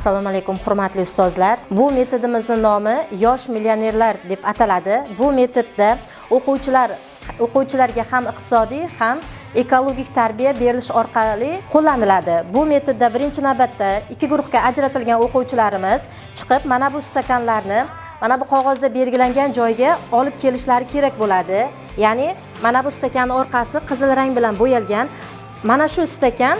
Assalomu alaykum, hurmatli ustozlar. Bu metodimizning nomi Yosh millionerlar deb ataladi. Bu metodda o'quvchilarga ham iqtisodiy, ham ekologik tarbiya berilish orqali qo'llaniladi. Bu metodda birinchi navbatda ikki guruhga ajratilgan o'quvchilarimiz chiqib, mana bu stakanlarni mana bu qog'ozda belgilangan joyga olib kelishlari kerak bo'ladi. Ya'ni mana bu stakanning orqasi qizil rang bilan bo'yalgan. Mana shu stakan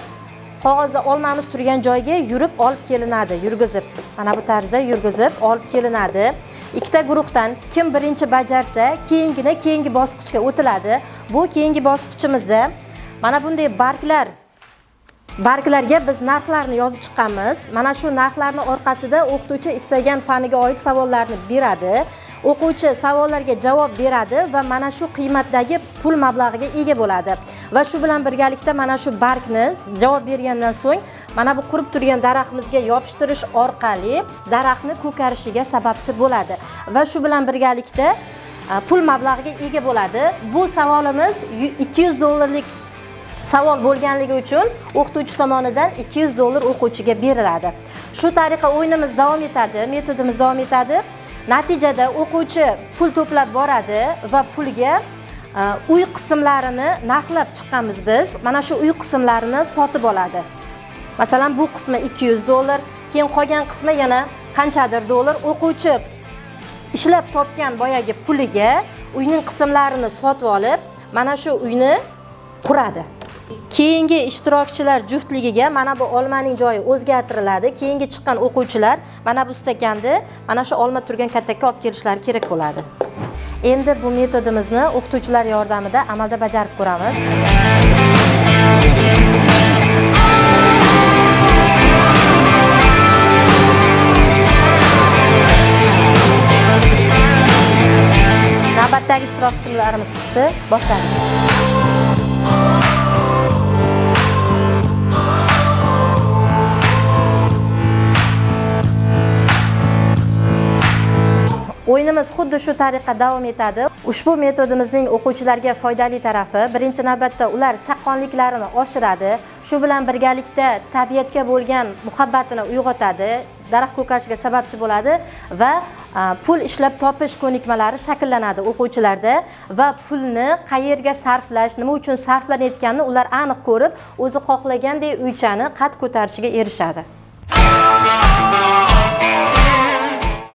qog'ozda olmamiz turgan joyga yurib olib kelinadi, yurgizib. Mana bu tarzda yurgizib olib kelinadi. Ikkita guruhdan kim birinchi bajarsa, keyingina keyingi bosqichga o'tiladi. Bu keyingi bosqichimizda mana bunday barglarga biz narxlarni yozib chiqqanmiz. Mana shu narxlarni orqasida o'qituvchi istagan faniga oid savollarni beradi. O'quvchi savollarga javob beradi va mana shu qiymatdagi pul mablag'iga ega bo'ladi. Va shu bilan birgalikda mana shu bargni javob bergandan so'ng mana bu qurib turgan daraxtimizga yopishtirish orqali daraxtni ko'karishiga sababchi bo'ladi. Va shu bilan birgalikda pul mablag'iga ega bo'ladi. Bu savolimiz 200 dollarlik savol bo'lganligi uchun o'qituvchi tomonidan 200 dollar o'quvchiga beriladi. Shu tariqa o'yinimiz davom etadi, metodimiz davom etadi. Natijada o'quvchi pul to'plab boradi va pulga uy qismlarini narxlab chiqqanmiz biz. Mana shu uy qismlarini sotib oladi. Masalan, bu qismi 200 dollar, keyin qolgan qismi yana qanchadir dollar. O'quvchi ishlab topgan boyagi puliga uyning qismlarini sotib olib, mana shu uyni quradi. Keyingi ishtirokchilar juftligiga mana bu olmaning joyi o'zgartiriladi. Keyingi chiqqan o'quvchilar mana bu stakanni mana shu olma turgan katakka olib kelishlari kerak bo'ladi. Endi bu metodimizni o'qituvchilar yordamida amalda bajarib ko'ramiz. Navbatdagi ishtirokchilarimiz chiqdi, boshladik. O'yinimiz xuddi shu tariqa davom etadi. Ushbu metodimizning o'quvchilarga foydali tarafi, birinchi navbatda ular chaqqonliklarini oshiradi, shu bilan birgalikda tabiatga bo'lgan muhabbatini uyg'otadi, daraxt ko'karishiga sababchi bo'ladi va pul ishlab topish ko'nikmalari shakllanadi o'quvchilarda va pulni qayerga sarflash, nima uchun sarflanayotganini ular aniq ko'rib, o'zi xohlagandek uychani qad ko'tarishiga erishadi.